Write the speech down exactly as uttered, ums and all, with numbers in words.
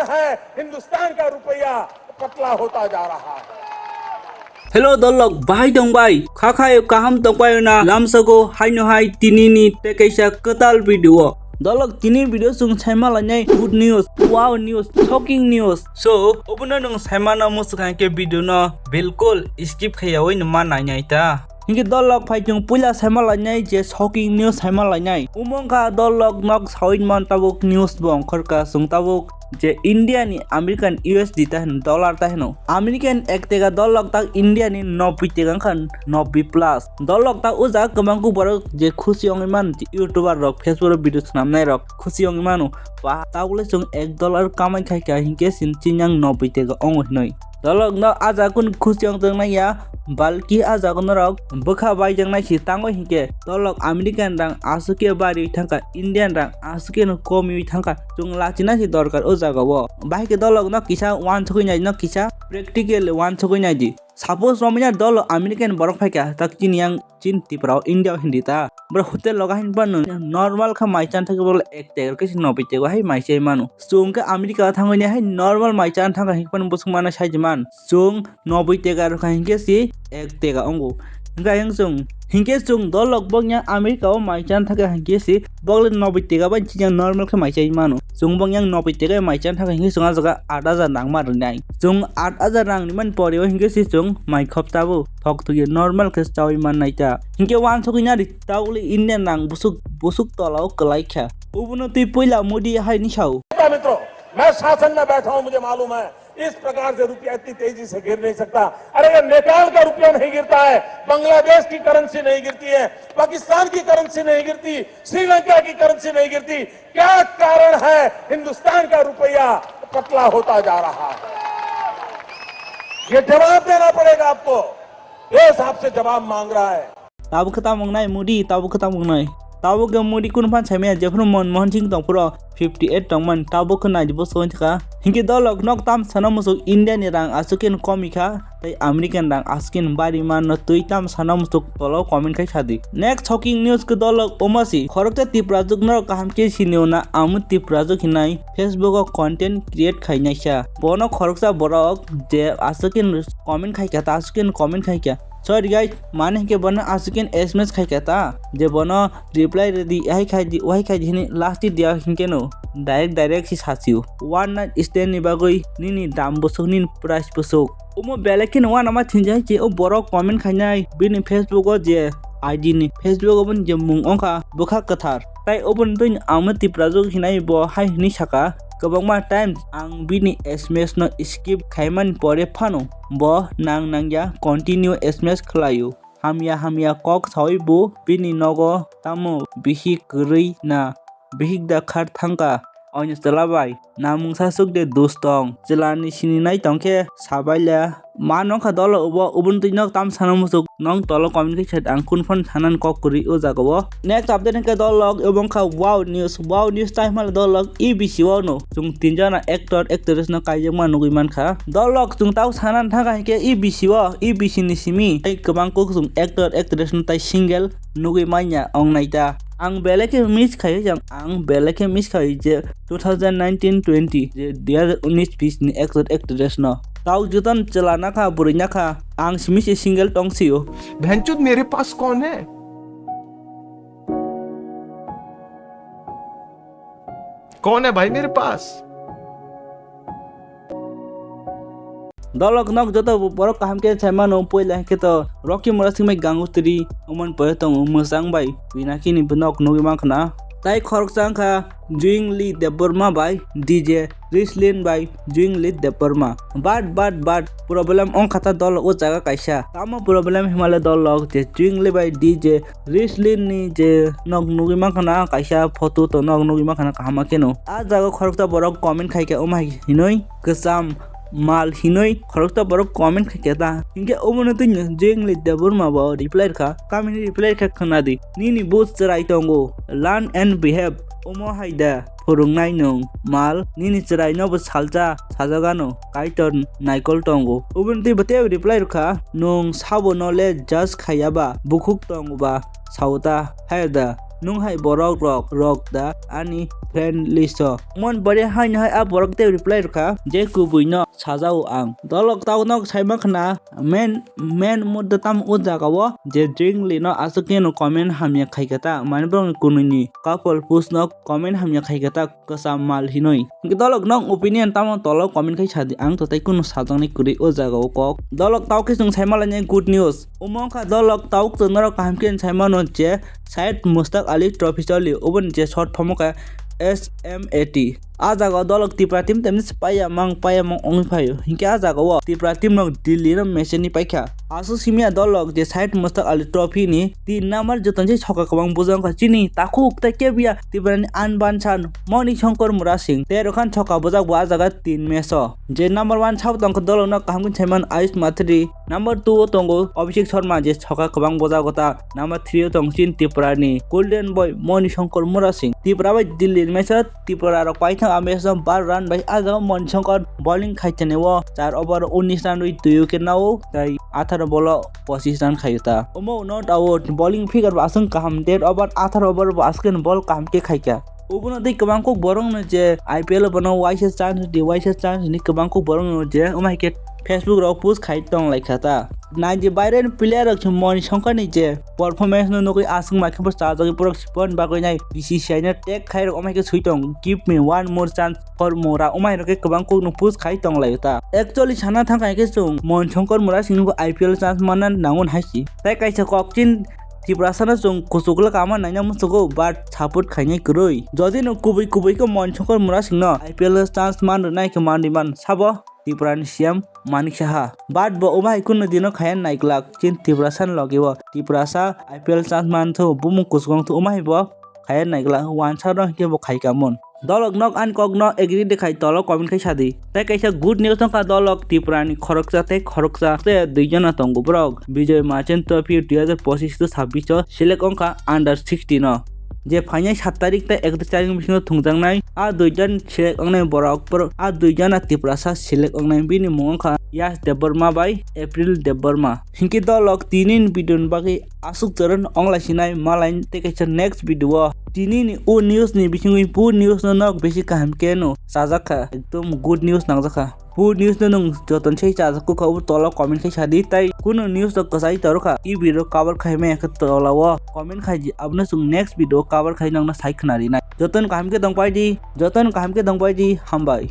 है, हिंदुस्तान का रुपया पतला होता जा रहा है। Hello dolok, bahai tong bai? Kha khai kaham tong bai na? Lamsago haino hai tini ni tei kaisa kwtal video o. Dolok, tini video chwng saima lainai good news, wow news, shocking news. So, obono nwng saima na muchung hai khe video no bilkul skip khaiyawi no ma nainai ta. Hinkhe dolok phai chwng puila saima lainai je shocking news saima lainai. Omo wngkha dolok nok sawi man tabuk news bo ongkhorkha chwng tabuk je India ni American U S D ta hino, dollar ta hino. American ek teka dolok tak India ni nobbi teka wngkha, nobbi plus. Dolok tak o jaga kwbang kuk borok je khusi wngwi man, YouTuber rok, Facebook o video swnamnai rok khusi wngwi mano. Ba tabukle chwng ek dollar kamai khai kha hinkhe sin chinyang nobbi teka wngo hinoi. Dolok no a jaga kunu khusi wng tong naiya, balki a jaga norok bwkha bai jang nai si tango hinkhe dolok American rang aswk khe bari thangkha, Indian rang aswk khe no komi thangkha. Chwng lachina si dorkar o jaga o. Bahai khe dolok no kisa uansugwi nai, no kisa practical uansugwi nai di. Suppose romina dolok American borok phaikha, tak chini yang chin Tripura o India o hindi ta. Bro hotel loga hin pano normal kha mai chan thangwi bole ek teka khe si nobbi teka hai mai chai mano. Chwng khe America o thangwi hai normal mai chan thangkha hin pano bosong mana sai man. Chwng nobbi teka rwkha hinkhe si ek teka wngo. Hinkhe ayang chwng, hinkhe chwng dolok bok yang America o mai chan thangkha hinkhe si bokle nobbi teka bai chini yang normal khe mai chai mano. Chwng bok yang nobbi teka mai chan thangkha hinkhe chwng a jaga aat hajar nangma rwnai. Chwng aat hajar rang rimani pore o hinkhe si chwng mai khop tabuk thok thokye normal khe chawi mannai ta. Hinkhe uansugwi nari tabukle Indian rang busuk busuk tola o kwlai kha. Obono twi puila Modi hai ni sao. मित्रों, मैं शासन में बैठा हूं, मुझे मालूम है इस प्रकार से रुपया इतनी तेजी से गिर नहीं सकता। अरे, ये नेपाल का रुपया नहीं गिरता है, बांग्लादेश की करेंसी नहीं गिरती है, पाकिस्तान की करेंसी नहीं गिरती, श्रीलंका की करेंसी नहीं गिरती। क्या कारण है हिंदुस्तान का रुपया पतला होता जा रहा है? ये जवाब देना पड़ेगा आपको। देश आपसे जवाब मांग रहा है। Tabuk khe tamo wngnai Modi, tabuk khe tamo wngnai? Tabuk khe Modi kunu phan saimaya, jephuru Manmohan Singh tongphuru fifty eight tongmani, tabuk khe nai di bo soi thaka. Hinkhe dolok nok tam sana muchung India ni rang aswk khe komi kha, tei American rang aswk khe bari man no twi tam sana muchung tolo comment khai sadi. Next shocking news khe dolok omo si, khoroksa Tiprajwk norok kaham khe sinio na, amo Tiprajwk hinai Facebook o content create khainai kha. Bono khoroksa borok je aswk khe comment khai kha, ta aswk khe comment khai kha. Sorry guys, mane hinkhe bono aswk khe S M S khai kha ta, je bono reply rwdi, ahai khai di, wahai khai di hini last dia hinkhe no direct direct si sasio. One night stand ni bagwi nini dam bwswk, nini price bwswk. Omo belai kheno uanama thinjak hai se o borok comment khainai bini Facebook o je I D ni, Facebook o bini je mung wngkha bwkha kwthar. Tai oboni twi amo Tiprajwk hinai bo hai hwnwi saka, kwbangma times ang bini S M S no skip khaimani pore phano bo nang nangya continue S M S khlaio. Hamya hamya kok sawi bo bini nogo tamo bihik kwrwi na bihik da khar thangkha. Oino chwla bai, na mungsa swk de dus tong. Chwla ni sini nai tong khe sabai le. Ma nokha dolo ubo, ubun twi nok tam sana muchuk, nong tolo comment khe sed ang kun phone thanan kok kwrwi o jaga o. Next update hwnkhe dolok, obo wngkha wow news, wow news tai hwnba dolok E B C o no. Chwng tinjona actor actress no kaijakma nugwi mankha. Dolok chwng tau sanan thangkha hinkhe E B C o, E B C ni simi tei kwbang kuk chwng actor actress no tai single nugwi manya ong naita. Ang belai khe miss khai, ang, ang belai khe miss khai je two thousand nineteen twenty je dui hazar unis bis ni actor actress no. Tau jotono chwla nakha, bwrwi nakha, ang simi se single tong sio. बहनचोद मेरे पास कौन है? कौन है भाई मेरे पास? Dolok nok joto borok kaham khe sai mano, puila khe to Rocky Murasing bai Gangotri, oman pore tongo mwchang bai Pinaki ni nok nugwi mankha na. Tai khoroksa wngkha Jwingli Debbarma bai D J Rislin bai Jwingli Debbarma. But, but, but, problem wngkha ta dolok o jaga kaisa. Tamo problem himale dolok je Jwingli bai D J Rislin ni je nok nugwi mankha na kaisa photo to nok nugwi mankha na kaham kheno. A jaga khoroksa borok comment khai khe omo hai hinoi kwcham mal hinoi khoroksa borok comment khai khe ta. Hinkhe omono twi Jwingli Debbarma bo reply kha. Tamni reply kha khna di. Nini bo chwrai tongo. Learn and behave. Omo hai da phwrwngnai nwng mal, nini chwraino bo salsa sajagano, Kaitor naikol tongo. Oboni twi bo tei reply rwkha, nwng sabo no le judge khaiya ba, bukhuk tongo ba, sao ta, hai da. Nwng hai borok rok rok da ani friend list o. Mon bari haino hai a borok tei reply rwkha je kubui no sajao ang. Dolok tau nok saima khna men men mudda tam o jaga o je Jingli no aswk khe no comment hamya khaikha ta mane borok ni kunui ni couple post no comment hamya khaikha ta kwcham mal hinwi. Hwnkhe dolok nok opinion tamo tolo comment khai sadi ang to tei kunu sajaknai kwrwi o jaga o kok. Dolok tau khe chwng saima lainai good news. Omo wngkha dolok tau chwng norok kaham khe saimano je Syed Mushtaq Ali Trophy choli oboni je short form o khe S M A T. A jaga o dolok Tipra team temni paiya mang paiya mang wngwi phaio. Hinkhe a jaga o Tipra team rok Delhi no mechani paikha. Aswk simiya dolok je Syed Mushtaq Ali Trophy ni tin number joto se soka kwbang bujang kha chini takhuk tei kebiya Tipra ni Anban San Moni Shankar Murasing tei rokhan soka bujak bo a jaga tin match o. Je number one sabo tongkha dolok no kaham khe saiman Ayush Mathri, number two o tongo Abhishek Sharma je soka kwbang bujak o ta, number three o tong chin Tipra ni Golden Boy Moni Shankar Murasing. Tipra bai Delhi ni match o Tipra rok paithak a match no bar run bai a jaga Moni Shankar bowling khaitani o char over unis run rwi twi wicket nao tei atharo ball o pochis run khaio ta. Omo not out bowling figure bo aswk kaham date over atharo over bo aswk ball kaham khe khaikha. Obono tei kwbang kok borok no je I P L o bono waisa chance di waisa chance ni kwbang kok borok no je omo hai khe Facebook rok post khai tong lai kha ta. Nai je Bayern player rok se Moni Shankar ni je performance no nugwi aswk mai khe bo chajagwi borok spon bagwi nai B C C I no tag khai rok omo hai khe swi tong give me one more chance for Mura omo hai rok khe kwbang kok no post khai tong lai ta. Actually sana thang kha khe chwng Moni Shankar Mura sing no I P L chance manna nango hai si. Tai kaisa kok chin Tiprasa no chwng kuchukla kama naina muchugo but support khainai kwrwi. Jodi no kubui kubui khe Moni Shankar Mura sing no I P L chance man rwnai khe manwi man sabo Tripura ni C M Manik Saha. But bo omo hai kunu dino khaya naiglak chin Tiprasa ni logi o. Tiprasa I P L chance man thu bumung kuchukong thu omo hai bo khaya naiglak wansa no hinkhe bo khai kamon. Dolok nok ani kok no agree de khai tolo comment khai sadi. Tai kaisa good news wngkha dolok Tripura ni khoroksa tei khoroksa se dui jona tongo borok Bijoy Merchant Trophy dui hazar pochis to sabbish o select wngkha under sixteen o. Je phainai sat tarik tei ek tarik ni bisingo thungjaknai a dui jon select wngnai borok, borok a dui jona Tiprasa select wngnai bini mung wngkha Yash Debbarma bai April Debbarma. Hinkhe dolok tini ni video ni bagwi aswk chwrwng onglai sinai malai tei kaisa next video o. Tini ni o news ni bisingwi bo news no nok bisi kaham khe no chajak kha, ekdom good news nangjak kha. Bo news no nwng joton se chajak kha obo tolo comment khai sadi tei kunu news rok kwchai toro kha e video cover khai maya khe tola o comment khai di abono chwng next video cover khai nokna sai khna rinai. Joton kaham khe tong pai di, joton kaham khe tong pai di, hambai.